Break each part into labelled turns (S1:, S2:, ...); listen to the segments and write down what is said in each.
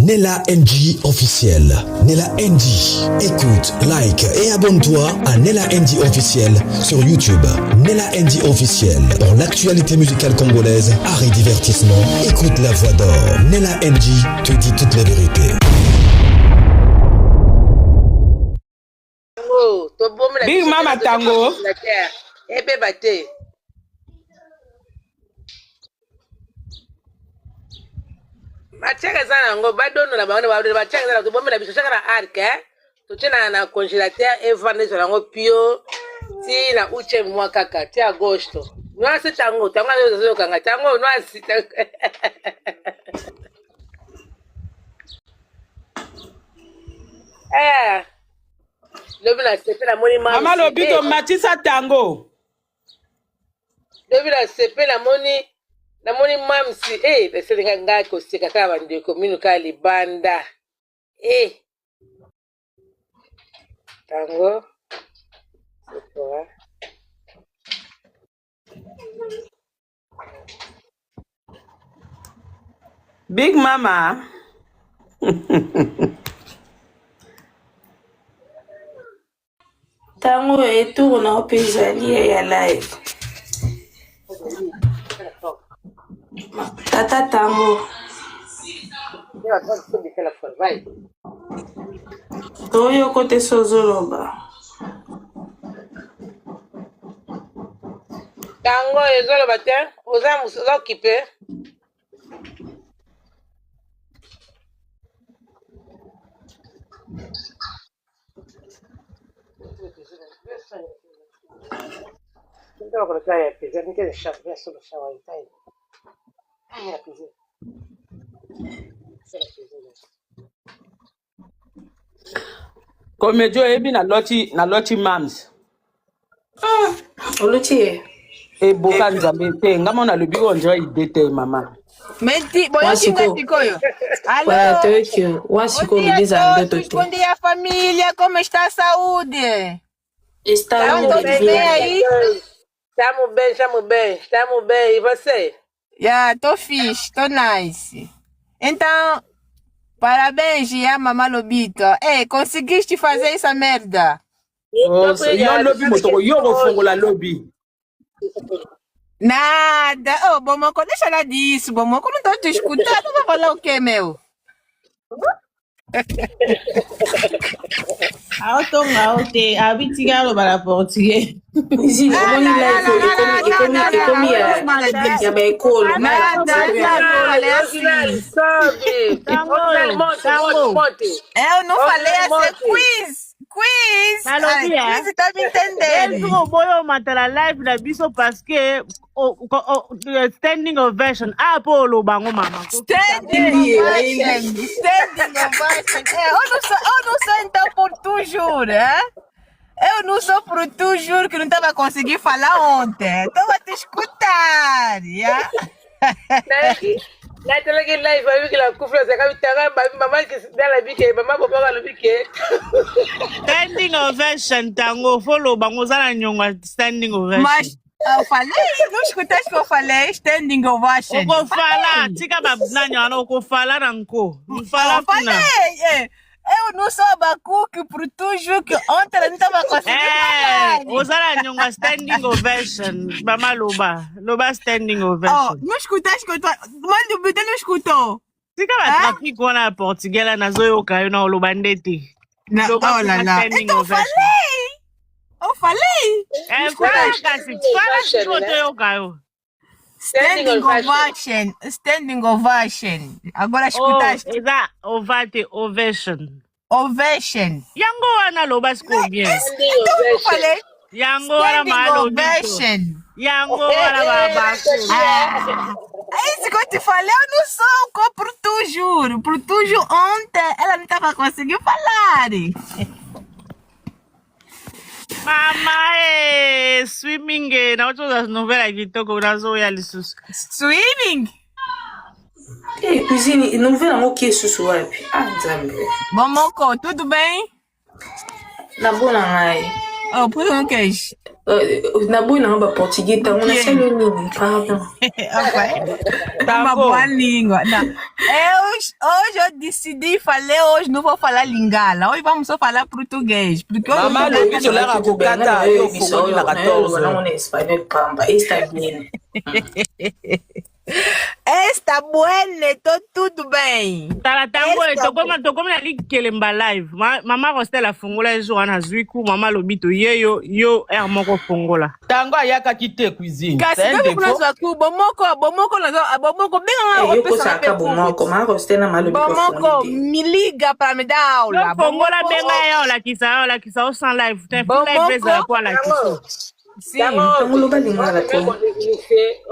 S1: Nella NG officiel. Nella NG. Écoute, like et abonne-toi à Nella NG officiel sur YouTube. Nella NG officiel. Pour l'actualité musicale congolaise, art et divertissement, écoute la voix d'or. Nella NG te dit toute la vérité.
S2: Big Mama Tango.
S3: Ebeba te. Matière eza na yango badondola bango na matière eza na tobombela biso tiaka na arc eh? Totie na na congélateur evanda ezala yango pio ti na huitième mois kaka ti agosto. Nwasi tango tango azokanga tango nwasi eh lobi na sepe namoni
S2: mama lobi tomatisa tango
S3: lobi na sepe namoni namoni mamsi eh eselinga ngai koseka kaka bandeko minu kaka libanda eh tango sephora
S2: Big Mama.
S4: Ntango oyo etour na yo mpe ezali ya live. Tata Tango. Toyoko te so ozoloba.
S3: Tango ezoloba te oza oza okipe
S2: Comedie oyebi na loti na loti mams.
S4: Oloti ye.
S2: Eboka nzambe te nga mona alobi oyo ndira ide te mama.
S5: Menti, boyoki nga sikoyo.
S4: Alô? Toyoki yo. Wa
S5: Bom
S4: sikoyo
S5: dia
S4: olobi
S5: a
S4: ezala ndoto
S5: todos,
S4: te.
S5: bom dia família, como está a saúde?
S4: Está
S5: Estão todos bem
S4: bem.
S5: aí?
S3: Estamos bem, estamos bem, estamos bem. E você?
S5: Yeah, tô fixe, tô nice. Então, parabéns, ya Mama Lobito. Ei, conseguiste fazer essa merda?
S2: Oh, yo lobi moto yo kofongola lobi.
S5: Nada. Oh, Bomoko, deixa lá disso, Bomoko. Não tô te escutando. Vai falar o quê, meu?
S6: Aotonga o te abitika aloba na portugais.
S4: Cuisine,
S5: Ah,
S4: omoni
S5: não,
S4: live
S5: não,
S4: oyo
S5: não,
S4: ekomi
S5: não,
S4: ekomi
S5: não, não,
S4: ekomi
S5: não,
S4: ya
S5: nada
S4: ya
S5: disso.
S4: baekolo
S5: Nada, não falei
S3: Original,
S5: assim.
S3: sobe.
S6: Tango
S3: Original,
S6: oyo
S3: monte, monte,
S6: tango
S3: monte.
S5: Eu não falei
S3: Original,
S5: assim,
S3: monte.
S5: quiz, quiz. Ai,
S6: nalobi e
S5: quiz tá me
S6: ye
S5: entendendo.
S6: soki oboyi omatala live na biso parce que standing ovation a mpo oloba yango mama kokita
S5: Standing
S4: Bayembi ye
S5: ovation,
S4: bayembi.
S5: standing ovation. É, eu não sou então por toujours, hein? Eu não sou por toujours que não estava conseguindo falar ontem. Estava a te escutar, yeah?
S3: Nayaki natalaki live ayebiki na kufi azalaka bitanga mama nalobi ke mama bobaka alobi ke
S6: standing ovation ntango fo oloba yango oza na niongo ya standing ovation.
S5: Mas eu falei, não escutaste que eu falei? Standing ovation.
S6: Okofala
S5: Falei.
S6: tika banani wana okofala na nko mfala
S5: Eu
S6: kuna
S5: falei. é. Eu não sou abacuque por toujours que ontem ela não estava conseguindo
S6: Eh,
S5: falar.
S6: oza na niongo ya standing ovation mama loba loba standing
S5: Oh,
S6: ovation.
S5: não escutaste que eu tô. Mano, o não escutou.
S6: Tika
S5: Hã?
S6: batrafike wana ya portugais la nazoyoka yo na oloba nde te
S5: Não,
S6: loba
S5: oh lá
S6: kuna
S5: lá.
S6: standing
S5: Então eu
S6: ovation.
S5: falei. Eu falei. Não
S6: Eh, fala
S5: escutaste?
S6: kasi fala
S3: ovation
S6: sikoyo
S3: né
S6: toyoka yo.
S3: standing
S5: Standing
S3: ovation
S5: ovation. Standing ovation. Agora
S6: Oh,
S5: escutaste?
S6: eza ova te ovation.
S5: Ovation.
S6: Yango wana loba sikoyo bien.
S3: standing
S5: Então eu não
S3: ovation
S5: falei.
S6: Yango wana
S5: Standing
S6: maalobito.
S5: ovation.
S6: Yango wana babakulu.
S5: Ah, é isso que eu te falei, eu não sou por toujours. Por toujours ontem, ela não estava conseguindo falar.
S6: Mama eh, swimming eh, nauti kozwa nouvelle ya kitoko nazoya lisusu.
S5: Swimming?
S4: Eh, cuisine, nouvelle yango okie susu wapi? Ah nzambe.
S5: Momoko, tudo bem?
S4: Nabona ngai.
S5: Oh, por que queres?
S4: Naboyi nanga baportugais ntango
S5: O quê?
S4: nasali yo nini pardon.
S5: Ok. Uma
S2: Tango.
S5: boa língua. Não. Eu, hoje eu Eu decidi, falei hoje não vou falar lingala. Hoje vamos só falar português. Porque eu não
S2: Mama
S5: tô
S2: alobi tolaka kokata yo ofongoli na 14.
S4: Nango na espagnol pamba esta bien.
S5: Esta bueno, tô tudo bem.
S6: Tala tango
S5: Esta
S6: tokoma tokomi na likelemba live. Mama Rostel afongola ye jour wana azwi ku mama alobi to ye yo yo aire moko fongola.
S2: Tango ayakaki te cuisine.
S5: Kasi
S2: C'est un
S5: bebe kuna
S2: défaut.
S5: zwa ku bomoko bomoko nazo bomoko benga nga
S4: yo
S5: opesa nga
S4: kosaka
S5: pe
S4: bomoko
S5: cours.
S4: ma Rostel na malobi
S5: Bomoko
S4: kofongoli te.
S5: me liga para me dar
S6: Yo
S5: aula.
S6: fongola
S5: Bomoko
S6: benga ye olakisa ye olakisa yo sans live te fu live ezala
S5: bomoko
S6: po alakisa.
S3: Yango,
S5: sim.
S3: yango
S4: Tango loba lingala
S3: oyo
S4: ko.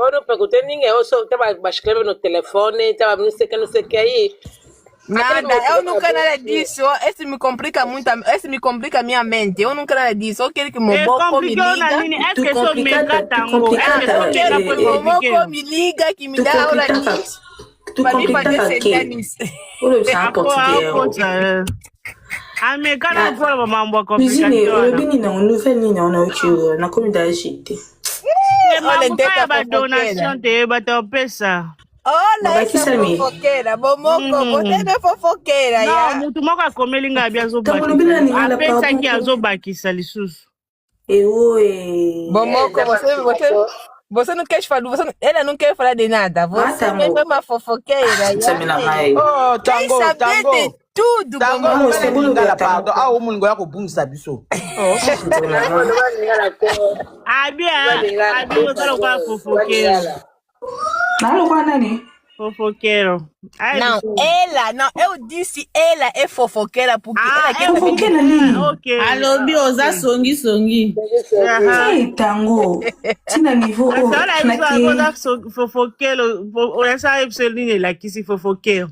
S3: oyo pergunte ninguém, eu só tava escrevendo no telefone, tava não sei o que, não sei o que aí. Até
S5: Nada,
S3: no
S5: eu não quero nada disso. Esse me complica muito, esse me complica a minha mente. Eu não quero nada disso. Eu quero que
S6: E
S5: Moboko me
S6: compliqué na
S5: liga.
S6: nini? Est-ce
S4: Tu
S6: que so
S4: complicata,
S6: meka
S4: tu
S6: tango? Est-ce que
S4: complicata,
S6: so
S5: Eu quero
S6: meka
S5: que
S6: po
S4: eh,
S6: compliqué?
S5: Moboko me liga, que me
S4: tu
S5: dá aula
S4: complicata,
S5: disso,
S4: tu
S5: para me fazer
S4: complicata
S5: sentar
S4: ke.
S5: nisso.
S4: Olobisaka
S6: Apo
S4: portugais o.
S6: akota. Ameka na
S4: Na
S6: kola ba mambo ya
S4: cuisine
S6: complication wana.
S4: olobi nini nango nouvelle nini nango nayoki oyo nakomi daji te.
S6: Te
S5: Olha,
S6: mambo
S5: teta
S6: ya ba
S5: fofoqueira.
S6: donation te bato opesa.
S5: Olha essa
S4: Babakisami.
S5: fofoqueira, Bomoko, você não é fofoqueira,
S6: Non,
S5: ya?
S6: mutu moko akomeli ngai abi
S4: Tango olobi na
S6: azobakisa.
S4: lingala
S6: Apesaki
S4: pardon.
S6: azobakisa lisusu.
S4: Ewo e.
S5: Bomoko, você não quer falar, você não, ela não quer falar de nada. Você
S4: Matango.
S5: mesmo é uma fofoqueira, ya?
S4: Samela ngai.
S2: Oh,
S5: Quer
S2: tango,
S5: saber
S2: tango.
S5: de tudo,
S2: Tango
S4: Mama
S2: loba
S5: Bomoko.
S2: na
S4: Rostel
S2: lingala
S4: bolobela tango.
S2: pardon. Awa omolingo ya kobungisa biso.
S6: Abi ah, abi oza lokola fofokero.
S4: Nalokwa nani?
S6: Fofokero. Ai
S5: Não,
S6: biso.
S5: ela, não, eu disse ela é fofoqueira porque
S6: Ah,
S5: ela quer
S6: é
S5: saber de
S4: Fofoqueira nini?
S6: Ok.
S7: Alobi oza songi songi.
S6: Aha.
S4: Eh, tango. Tina niveau
S6: Kasi
S4: oyo
S6: wana biso
S4: nake.
S6: akoza fofokelo, oyasa biso nini elakisi fofokero.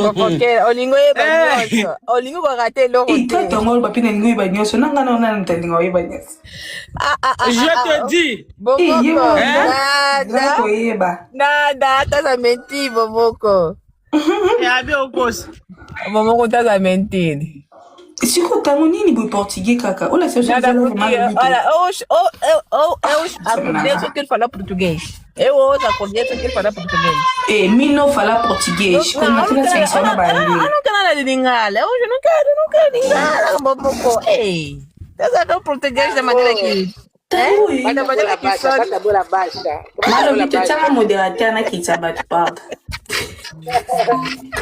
S5: fofoqueira. Olingo yeba
S2: Eh,
S5: nyonso. Olingo korate eloko
S4: Eh, toi
S5: te.
S4: tango oloba mpe nalingi oyeba nyonso nanga na nani moto alinga oyeba nyonso.
S5: Ah, ah, ah,
S2: je
S5: ah,
S2: te
S5: ah.
S2: dis,
S4: Eh, ye
S5: Bomoko,
S4: wana
S2: hein?
S4: za
S5: nada,
S4: koyeba.
S5: nada, estás a mentir, Bomoko.
S6: Eh, abi okosa.
S5: Bomoko, estás a mentir.
S4: Sikoyo tango nini boye portugais kaka olakisa biso
S5: Nada,
S4: eza
S5: porque,
S4: vraiment lobi te.
S5: olha, eu
S4: Samela
S5: acordei,
S4: ngai.
S5: só quero falar português. Eu hoje acordei, só quero falar português.
S4: Eh, mi no fala
S5: Eu,
S4: português.
S5: não,
S4: Kolinga
S5: eu
S4: te
S5: não quero,
S4: nasangisa
S5: eu
S4: na
S5: não, eu
S4: baanglais.
S5: não quero nada de lingala. Hoje eu não quero lingala, Bomoko. Ei, estás a ver o português da maneira que,
S4: Tango
S5: é? Mas da
S4: e.
S3: Bata bola
S5: maneira que
S3: baixa,
S5: só.
S3: bata bola baixa. Bata bola
S4: Malobi
S3: baixa.
S4: totianga modérateur nakitisa bato pardon.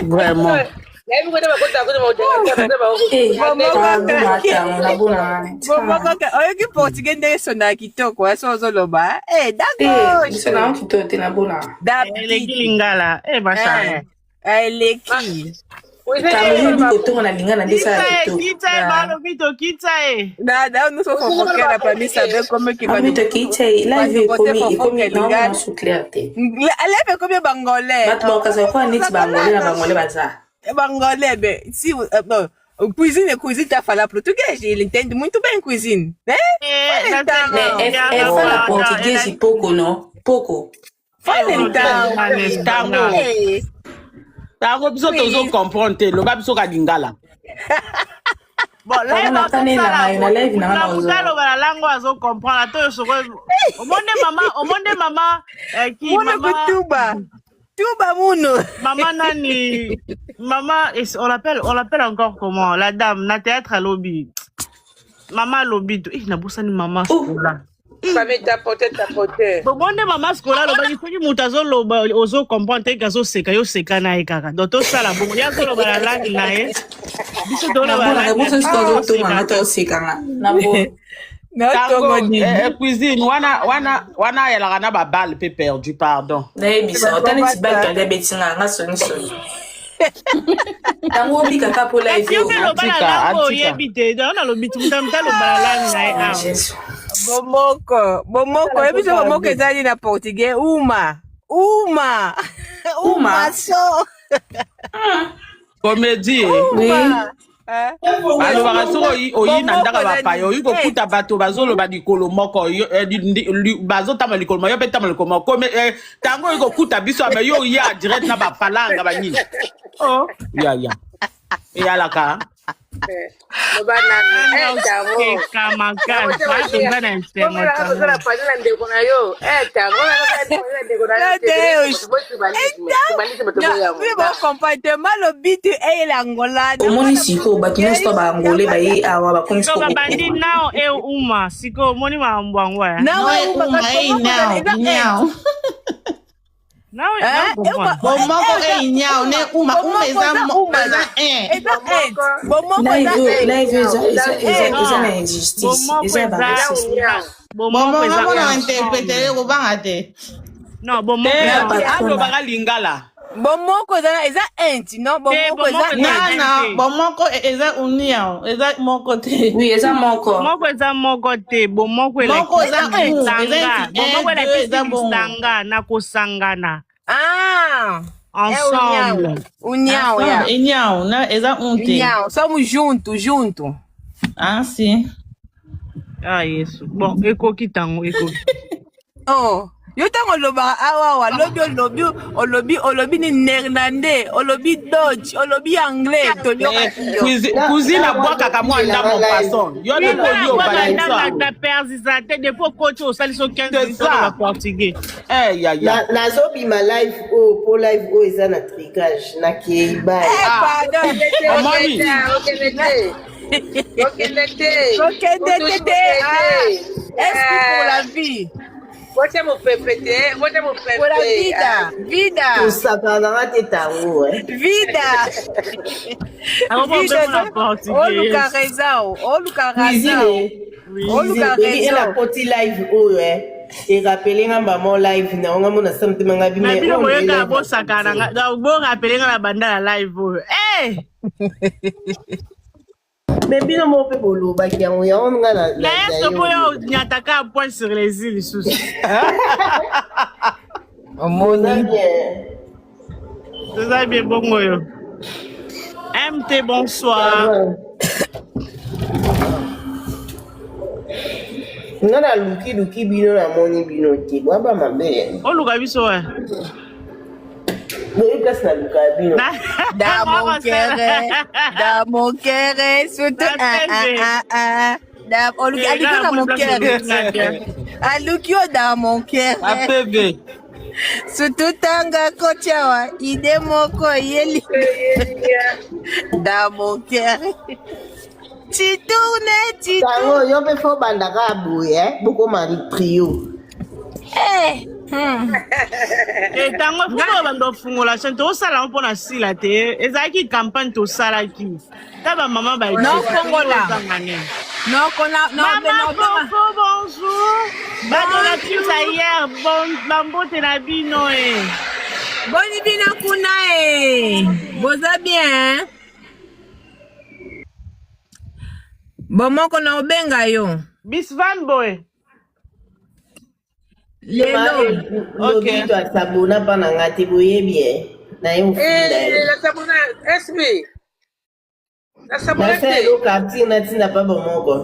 S2: Vraiment.
S3: Nayebi kote bakota kote modérateur baza bango
S4: Eh,
S5: Bomoko,
S4: pardon matango nabona ngai.
S5: Bomoko, oyoki portugais ndenge esonaka kitoko, eh, so ozoloba. Eh,
S4: Te
S5: da
S4: biso na
S5: gauche.
S4: kitoko te nabona.
S5: Da
S6: Eleki
S5: petite.
S6: lingala. Eh, basala.
S5: Eh, eleki.
S4: Tango yoyebi kotonga na lingala nde
S6: Kita
S4: esala
S6: ye,
S4: kitoko.
S6: kita ye,
S5: Ah.
S6: balobi tokita ye.
S5: Nada, eu não sou fofoqueira para mim saber como é que
S4: Malobi
S5: quando,
S4: tokitisa ye live
S5: quando você
S4: ekomi
S5: fofoca
S4: ekomi naomona
S5: lingala.
S4: su clair te.
S5: Aleve comme bangolais.
S4: Bato bakokasa kokola neti bangolais na bangolais baza.
S5: Bangolais, ben, se, bom, o cuisine, cuisine tá falando português, ele entende muito bem cuisine, né?
S6: Eh,
S5: Fala
S6: na
S5: então.
S4: Mais
S6: ya
S4: elle fala
S6: pardon,
S4: portugais
S6: ela
S4: pouco, non? Pouco.
S5: Fala então.
S2: Tango,
S5: Ei,
S2: tango biso tozo
S5: please.
S2: comprendre te, loba biso ka lingala.
S6: Bon,
S4: Pardon,
S6: live
S4: nakanela
S6: akosala
S4: ngai na
S6: boye
S4: live na
S6: mutu
S4: nga
S6: na mutu
S4: nazwa.
S6: aloba na lango azocomprendre ata oyo soko omonde mama omonde mama eh, ki
S5: Muno
S6: mama
S5: kutuba. Tuba muno.
S6: mama nani mama on l'appelle encore comment la dame na théâtre alobi mama alobi to eh, nabosani mama
S4: Oh,
S6: sikola.
S3: Famille tapote tapote.
S6: Bongo nde mama sikola alobaki soki moto azoloba ozocomprendre te ke azoseka yo seka na ye kaka donc tosala bongo ye azoloba na langue na ye biso toloba na
S4: nabona
S6: langue na
S4: boso
S6: biso
S4: sikoyo azotonga
S6: tozoseka
S4: nga
S6: kaka.
S4: tosekanga. Nabona.
S5: Não
S2: Tango,
S5: tongo nini.
S2: eh, eh, cuisine, wana, wana, wana ayelaka na babale pe perdu, pardon.
S4: Nayebisa ota neti bato ande abetinga nga sonisoni. Tango obika kaka mpo live
S6: Kasi yo
S4: oyo.
S6: mpe loba na
S2: Atika,
S6: langue
S2: atika.
S6: oyebi te donc nalobi ti moto moto aloba na langue na ye
S4: Ah,
S6: awa.
S4: Jésus.
S5: Bomoko, bomoko, oyebi so bomoko ezali na portugais, uma, uma, uma
S4: Uma.
S5: só,
S2: Comédie. eh.
S4: Oui.
S5: uma. Eh?
S2: Balobaka soki oyi oyi na
S5: Bomoko
S2: ndako ya
S5: eza
S2: bapaya
S5: nini?
S2: oyi
S5: Eh,
S2: kokuta bato bazoloba likolo moko eh, bazotamba likolo moko yo mpe tamba likolo moko eh, tango oyi kokuta biso ame yo oya direct na bapalanga banini. Oh, ya ya eyalaka.
S3: Loba nanu.
S6: Nanga
S3: Eh, tango.
S6: oseka
S3: Tango
S6: makasi
S3: te
S6: aza mpenza na
S3: Bongo
S6: esengo
S3: na oza na
S6: tango
S3: pale na ndeko na yo. Eh, tango na oza na ndeko na yo.
S5: Meu Deus!
S3: Tribalisme,
S5: Então,
S3: tribalisme toboya yango.
S5: oui, bon comportement, lobi tu es l'Angola.
S4: Omoni sikoyo bato nyonso to baangole baye awa bakomi
S6: sikoyo
S4: sikoyo
S6: babandi
S4: kokoma.
S6: nao e uma sikoyo omoni makambo yango ya
S5: Não
S7: No
S5: é
S7: e
S5: uma,
S7: uma,
S5: mas
S7: ei
S5: como
S7: nyao,
S5: eza
S7: nyao.
S6: nao
S5: Hein?
S6: nao comprendre
S7: Bomoko ei nyao, ne uma, uma
S5: Bomoko
S7: eza
S5: eza
S7: mo,
S5: uma.
S7: eza un.
S5: Eza un. Bomoko eza
S4: Live oyo
S5: un.
S4: live oyo eza eza eza eza
S6: non
S4: na injustice,
S6: bomoko
S4: eza ya
S6: eza
S4: ba-raciste.
S6: eza bomoko
S7: Bomoko
S6: eza
S7: mona
S6: ensemble
S7: interpréter kobanga te.
S6: non bomoko
S2: te
S6: eza
S4: Na patrona.
S2: alobaka lingala
S5: Bomoko eza eza un, non?
S6: te
S5: Bomoko eza
S6: bomoko eza
S5: un.
S7: Non,
S6: un
S7: non,
S6: te
S7: bomoko eza uniao, eza moko te.
S4: Oui, eza moko.
S6: bomoko eza moko te bomoko
S7: Moko
S6: elakisi
S7: eza
S5: Eza un.
S7: un, eza
S6: lisanga
S7: neti
S6: bomoko
S7: 1 2
S6: elakisi
S7: eza bongo.
S6: lisanga na kosangana
S5: Ah! É união.
S6: ensemble
S5: União,
S7: Ensemble,
S5: yeah.
S7: uniao, na eza un te.
S5: União. Somos juntos, junto.
S7: Ah si.
S6: Ah yesu bon ekoki ntango ekoki
S5: Oh. Yo ntango olobaka awawa lobi olobi olobi olobi ni néerlandais olobi dutch olobi anglais toyokaki yo
S2: Eh, cousine abwakaka mwa ndambo façon yo nde
S6: Ina
S2: koyo
S6: abwaka
S2: obala
S6: ndambo
S2: biso
S6: na persisa te depuis okoti osalisi o 15
S2: c'est
S6: minutes oloba
S2: ça
S6: portugais
S2: eh yaya
S8: Na- nazobima live oyo mpo live oyo eza na tricage nakei baye
S5: Eh,
S2: ah
S5: pardon
S3: Okende te,
S2: omoni
S3: okende te. Okende te.
S5: okende te
S3: Otushi
S5: te ah,
S3: okende.
S5: esprit pour la
S3: Ah,
S5: vie
S3: Botia mopepe te, botia
S5: pour la
S3: mopepe.
S5: vida
S3: Ah.
S5: vida
S8: kosakana nanga te tango eh.
S5: vida
S6: akomo
S5: vida
S6: mpe mona portugais
S5: oluka
S6: yesu
S5: raison oluka raison
S8: cuisine
S6: oui
S5: oluka
S8: cuisine oyebi ela
S5: raison
S8: koti live oyo eh. Erapele nga mbamo live na ngo nga mona sa motema nga
S6: na
S8: bime
S6: bino
S8: oyo nde
S6: boyokaka
S8: live ya
S6: bosakana
S8: cuisine
S6: nga donc borapele nga na banda na live oyo Eh!
S8: Me bino moko mpe bolobaki yango yango nga
S6: na
S8: na
S6: yesu mpo
S8: yo
S6: yo onyataka point sur les i lisusu
S8: boza
S5: omoni
S8: bien
S6: toza bien bongo yo mt
S8: ça
S6: bonsoir
S8: va nga nalukiluki bino namoni bino te bwaba mabe
S6: oluka biso wa
S8: boyebi place nalukaka bino
S5: Dans mon cœur,
S6: wakosala
S5: dans mon cœur, surtout
S6: na
S5: un, un,
S6: pembe
S5: un, un. Dans,
S6: nga
S5: aluki yo dans
S6: namoni
S5: mon
S6: place
S5: cœur.
S6: oluki nga te
S5: Aluki yo dans mon cœur.
S2: apv
S5: Surtout tanga kotiawa, ide moko yeli. Dans mon cœur. Tu tournes, tu
S8: tango
S5: tournes.
S8: yo mpe fo bandaka boye eh? bokoma trio
S5: Eh.
S6: Ntango fo bando ofungola chaine tosala yango mpona sila te ezalaki campagne tosalaki ta bamama
S5: Non,
S6: baexeka
S5: Kongola.
S6: ozanga nini
S5: Non, kona, non,
S6: mama
S5: non, non.
S6: koko bonjour badonatrice ayer bon bambote na bino e
S5: Boni bino kuna eh. Boza bien, hein? Bomoko na obenga yo.
S6: bisvan boy
S5: Lelo.
S6: ok
S8: lobito asabona mpa na nga te boyebi e naye ofinda
S3: Eh,
S8: ye
S3: nasabona SB. Nasabona
S8: nasala
S3: te.
S8: eloko artire natinda mpa bomoko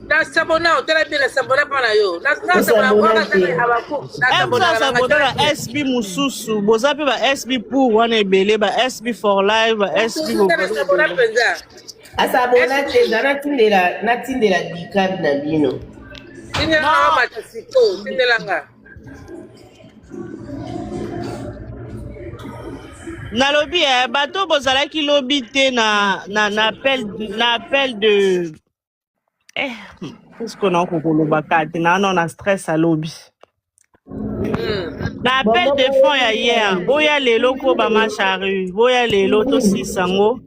S3: Nasabona, otala bien nasabona mpa na yo. Nasabona
S8: osabona
S3: waka
S8: te
S3: tala abaku.
S6: mso
S3: Nasabona na
S6: asabona
S3: tala
S6: na
S3: bien.
S6: sb mosusu boza mpe ba sb pour wana ebele ba sb for life ba sb
S3: Mutu tala
S6: bobele
S3: nasabona
S6: ebele
S3: mpenza.
S8: asabona te
S3: SB.
S8: eza natindela natindela dicab na bino
S3: Tindela nga
S6: non
S3: mata siko, tindela nga.
S6: nalobi eh, bato bozalaki lobi te na, na, na appel, na appel de eh, est-ce qu'on a kolobaka te na na stress alobi na appel de
S8: bomoko
S6: fonds ya hier boya lelo ko bama charue boya lelo tosilisa yango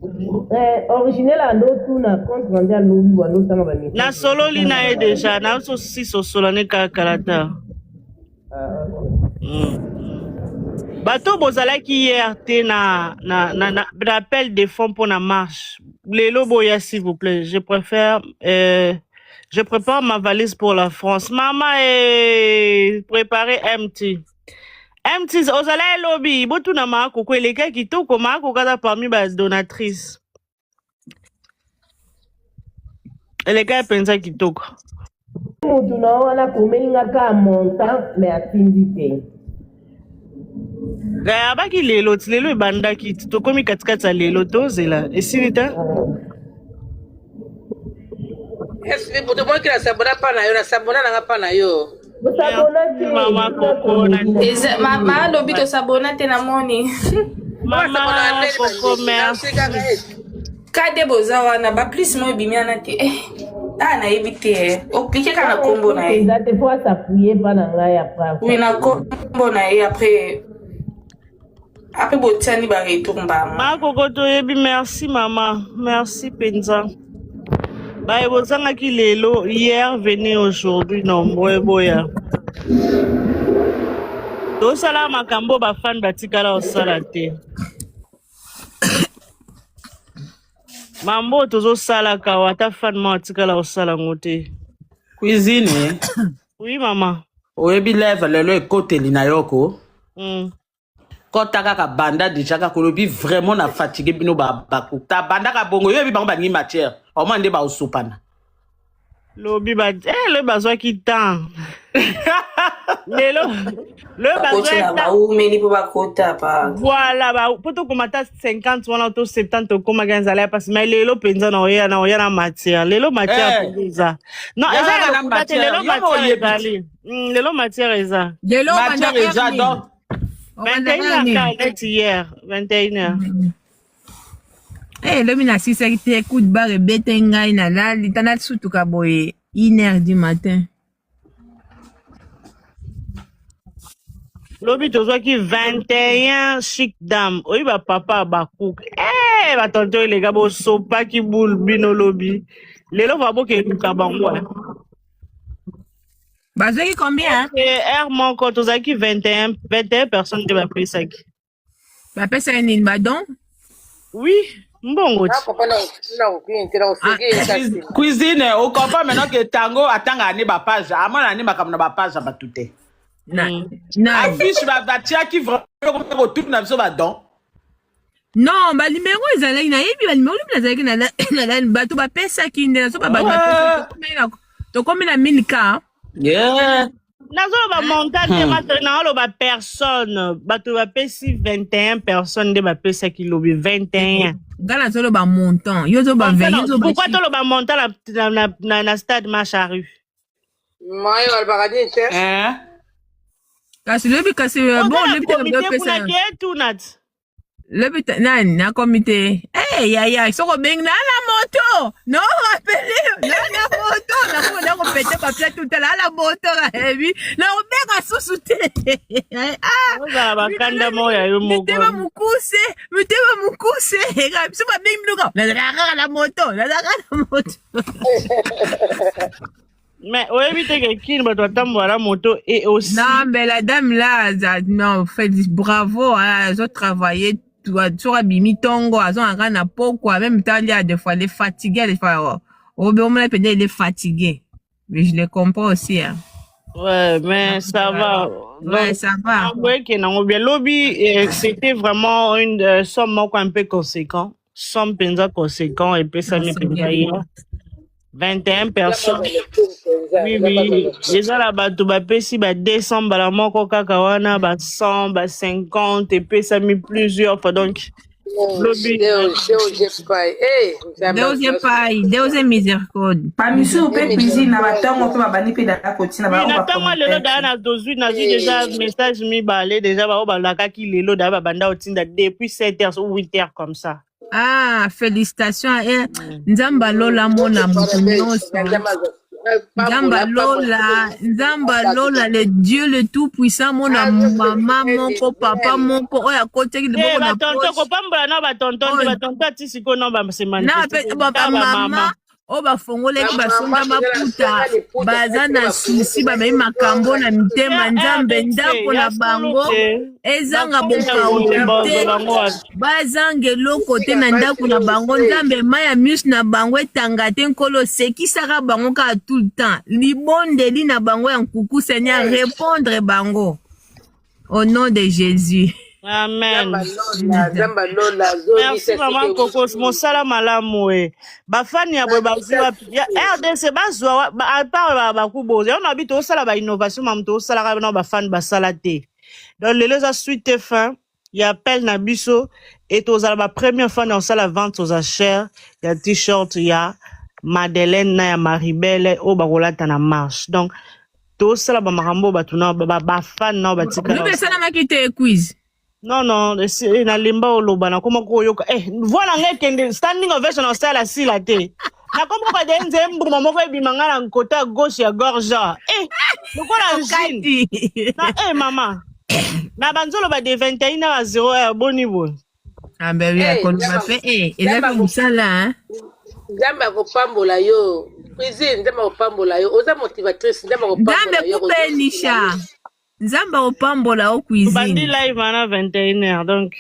S8: originel ando otuna compte rendu alobi wando otanga bamessage
S6: nasololi na ye deja nazosi sosola ne kaka kala ta Bato bozalaki hier te na, na, na, na, na appel de fonds pour la marche lelo boya s'il vous plaît je préfère je prépare ma valise pour la France mama eh, préparez mt mt ozala elobi botuna maakoko eleka kitoko maakoko aza parmi badonatrice eleka mpenza kitoko
S8: mutu na yo wana akomeli nga kaka montant me atindi te
S6: Eh, abaki lelo ti lelo ebandaki ti tokomi katikati ya lelo tozela esili te.
S3: SB moto moki na sabona pa na yo na sabona nanga pa na yo.
S8: Bosabona te.
S6: Mama Coco na
S4: Eza ma ma alobi tosabona te namoni.
S6: Mama Coco merci.
S4: Kade boza wana ba plus mo ebimi wana te. Eh, ah nayebi te. eh. Oklike kaka na kombo na ye.
S8: Eza te po asappuye mpa na ngai après.
S4: Oui na kombo na ye après après botiani ba retour mbama.
S6: Ma Coco toyebi merci mama merci penza. Baye bozangaki lelo hier venez aujourd'hui nombreux boya. Tosala makambo bafan batikala kosala te. Mambo oyo tozosalaka awa ata fan moko atikala kosala yango te.
S2: Cuisine.
S6: Oui mama.
S2: Oyebi lève lelo ekoteli na yo ko. Kota kaka banda deja kaka olobi vraiment na fatigue bino ba bakuta bandaka bongo yo oyebi bango balingi matière omwa nde baosopana.
S6: Lobi ba eh lobi bazwaki temps. Lelo lobi
S4: Bakoti
S6: bazwaki
S4: na
S6: temps.
S4: baumeli mpo bakota pa.
S6: Voilà ba po tokoma ata 50 wana to 70 tokomaka ezala ya pasi mais lelo mpenza na oya na oya na matière lelo matière
S2: Eh.
S6: mpenza eza non eza
S2: Yaka
S6: ya
S2: na
S6: lokuta te
S2: matière
S6: lelo
S2: yo mo
S6: matière
S2: oyebi te.
S6: ezali lelo matière eza
S5: Lelo
S2: Matière
S5: obanda
S2: eza
S5: heure nini?
S2: donc
S5: Obanda
S6: 21
S5: heure
S6: heures
S5: nini?
S6: kaka neti hier 21 heures.
S5: Eh, lobi nasisaki te coup de barre ebete ngai nalali ta nasutuka boye 1 heure du matin.
S6: Lobi tozwaki 21 chic dame oyi bapapa bakuka eh batonto eleka bosopaki boule bino lobi lelo va bokeluka bango eh.
S5: Bazwaki combien?
S6: Eh, heure moko tozalaki 21 21 personnes nde bapesaki.
S5: Bapesaki nini badon?
S6: Oui, mbongo ti.
S2: Ah, cuisine o comprend maintenant que tango atanga ne ba page amona ne makambo na ba page ya bato te.
S5: Na, na.
S2: Affiche ba batiaki vraiment kotuna biso ba don.
S5: Non, ba numéro ezalaki nayebi ba numéro lobi nazalaki na na la bato bapesaki nde nazoba bato bapesaki tokomi na 1000 k.
S2: Yeah.
S6: Nazoloba montant te master naoloba personne bato bapesi 21 personnes nde bapesaki lobi 21.
S5: Nga nazoloba montant yo ozoba 20 yo ozoba
S6: Pourquoi toloba montant na, na, na, na, na stade marche à rue?
S3: Mayo alobaka nini te?
S2: Eh?
S5: Kasi lobi kasi bon
S6: Oza na
S5: lobi te
S6: komite kuna
S5: bapesa
S6: ke tuna ti.
S5: lobi nani na komite eh yaya soko obengi na na moto no rappele na na moto nakoda kopete bapla tutala na moto nayebi nakobenga susu te. Ah,
S6: Ozala bakanda moko ya yo moko.
S5: mitema mokuse mitema mokuse biso babengi biloko nazalaka kaka na moto nazalaka na moto.
S6: Mais oyebi te ke kini bato batambola na moto et aussi.
S5: Non, mais la dame là, non, en fait, bravo, hein, elles ont travaillé, tu as bimi tongo, elles ont un grand poko, en même temps, il y a des fois, elle est fatiguée, des fois, oh, oh, oh, elle est fatiguée. Mais je les comprends aussi, hein.
S6: Ouais, mais ça va.
S5: Ouais,
S6: Donc,
S5: ça va.
S6: ouais, que non, bien, lobby, c'était vraiment une somme moko un peu conséquent. Somme penza conséquent, et puis ça
S5: Non,
S6: mi
S5: c'est
S6: penza
S5: bien.
S6: hier. 21 personnes. Oui, oui. Eza na bato bapesi ba 200 mbala moko kaka wana, ba 100, ba 50, epesami plusieurs fois. Donc, lobi.
S3: Deus pai. Eh,
S5: Deus é pai, Deus é miséricorde.
S4: Bamisusu mpe cuisine na batongo mpe babandi mpe dala kotina
S6: Oui,
S4: bango
S6: na ntango lelo daa
S4: bacommentaire.
S6: na tozwi nazwi déjà message mibale déjà bao balakaki lelo daa babanda kotinda depuis 7 heures ou 8 heures comme ça.
S5: Ah, félicitations. Eh, Nzambe alola mona moto nyonso. Nzambe alola, Nzambe alola, le Dieu le tout puissant mona mama moko, papa moko oyo akotaki
S6: Eh,
S5: liboko na
S6: batonton
S5: poche.
S6: kopambola na batonton te
S5: Oyo
S6: batonton ati sikoyo na base
S5: na
S6: manifeste
S5: pe ba
S6: ta
S5: mama
S6: bamama.
S5: oyo bafongolaki basomba maputa baza na susi bamemi makambo na mitema Nzambe
S6: RDC
S5: ndako na
S6: ya solo
S5: bango
S6: te
S5: ezanga
S6: bakomi na
S5: bokauka
S6: bozwa
S5: te
S6: bango wapi.
S5: bazanga eloko te na ndako na bango Nzambe mai ya miso na bango etanga te Nkolo sekisaka bango kaka tout le temps libondeli na bango ya nkuku Seigneur répondre bango au nom de Jésus.
S6: Amen. Merci maman Coco, mosala malamu e. Bafani ya boye bazwi wapi? Ya RDC bazwa à part ba bakuboza. Yango na bi tosala ba innovation mamu tosalaka na bafani basala te. Donc lelo eza suite et fin ya appel na biso et tozala ba première fois na osala vente aux enchères ya t-shirt ya Madeleine na ya Maribel oyo bakolata na marche. Donc tosala ba makambo oyo bato na ba, ba fan na batikala.
S5: Lobi esalamaki te quiz.
S6: Non non, eh, nalemba oloba nakoma koyoka eh, voix na ngai ekende standing ovation osala sila te nakoma kode nze mbuma moko ebima ngai na nkota ya gauche ya gorge eh, lokola angine na eh, mama na banzoloba de 21 na 0 heure boni boye.
S5: Ah ben oui,
S3: Hey,
S5: akoloba
S3: Nzambe
S5: pe eh, eza
S3: Nzambe
S5: pe mosala hein.
S3: Nzambe akopambola yo cuisine, Nzambe akopambola yo, oza motivatrice, Nzambe
S5: Nzambe
S3: akopambola yo,
S5: kubenisha. Nzambe akopambola yo
S6: Tobandi
S5: cuisine.
S6: live wana 21 heure donc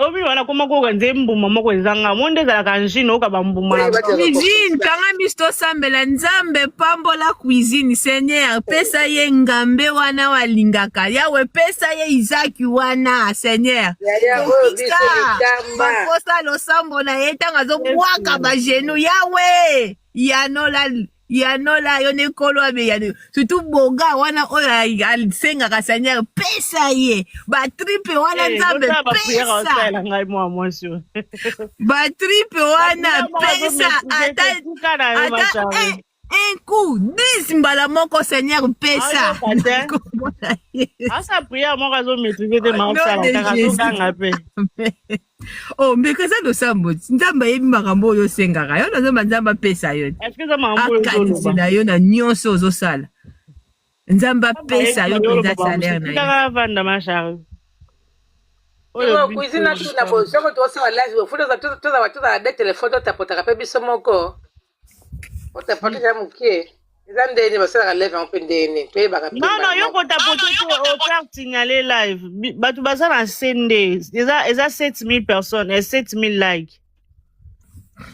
S6: obi wana koma koyoka nze mbuma moko ezanga mo nde ezalaka angine oyoka bambuma na
S5: Cuisine, kanga miso tosambela Nzambe pambola cuisine Seigneur, pesa ye ngambe wana oyo alingaka Yawe, pesa ye Isaac wana Seigneur.
S3: Yaya oyo biso
S5: Kokisa
S3: likamba
S5: baposa losambo na ye ntango azobwaka bagenu Yawe yanola yanola yo nde nkolo abe yano surtout boga wana oyo asengaka Seigneur pesa ye batripe wana
S6: Eh,
S5: Nzambe
S6: botala bapriere
S5: pesa
S6: osalela ngai mwa mwasi oyo
S5: batripe wana
S6: bapriere moko
S5: pesa
S6: azomaîtrise
S5: ata
S6: te tika na yo
S5: ata
S6: machari
S5: un coup 10 mbala moko Seigneur pesa
S6: aoyoka te
S5: Nakombo na Yesu.
S6: asa priere moko azomaîtrise te
S5: Au nom
S6: maosala
S5: de
S6: kaka
S5: Jésus.
S6: azoganga mpe
S5: Oh, mbeka eza losambo ti. Nzambe ayebi makambo oyo osengaka yo nazomba Nzambe apesa yo te
S6: eske eza makambo oyo ozoloba
S5: akanisela yo na nyonso ozosala Nzambe
S6: nzambe
S5: apesa
S6: ayebi
S5: yo
S6: mayo
S5: mpenza
S6: oloba
S5: salaire
S6: mosusu
S5: na yo.
S6: tikaka avanda machari oyo
S3: Siko
S6: biso
S3: cuisine atuna boye soko tosala live boye fo tozala tozala de telefone totapotaka mpe biso moko otapota eza mokie eza ndeni basalaka live yango mpe ndeni toyebaka mpe
S6: Non,
S3: mbala
S6: non, yo
S3: moko
S6: kotapote te ofaire signaler live. Bato baza na se nde. Eza, eza 7000 personnes et 7000 likes.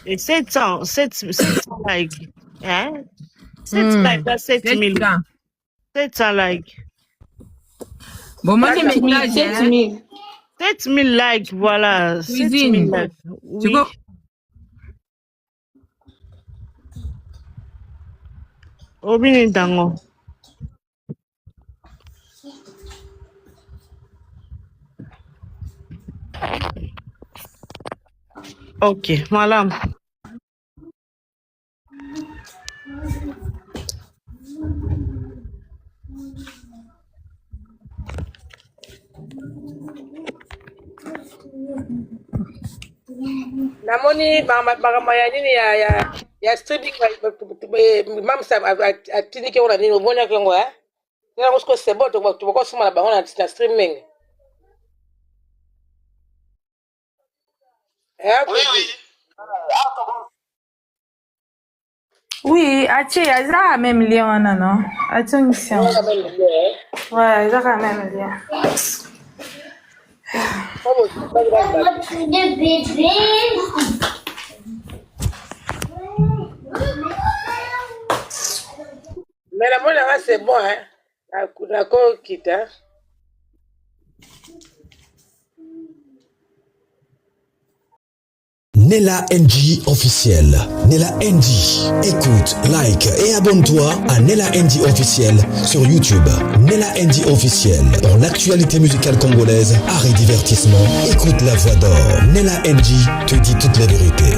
S6: Et 700, 7, 700 likes. Hein? 7 likes, eza 7000.
S5: 700.
S6: 700 likes.
S5: Bomoni
S4: 7000,
S5: message hein?
S4: 7000.
S6: 7000 likes, voilà. 7000
S5: Cuisine.
S6: likes. Oui.
S5: Siko
S6: Obini ntango. Ok, malamu.
S3: Namoni makambo ya nini ya ya ya streaming mamsa atindiki yango na nini omonaki yango eh yango siko c'est bon tokosomba na bango na streaming eh
S4: Oui, atie eza kaka même lien wana non? Ationgisi yango. Ouais, eza kaka même lien.
S3: Mais namoni yanga c'est bon hein nakokita.
S1: Nella NG officiel. Nella NG. Écoute, like et abonne-toi à Nella NG officiel sur YouTube. Nella NG officiel. Pour l'actualité musicale congolaise, art et divertissement, écoute la voix d'or. Nella NG te dit toute la vérité.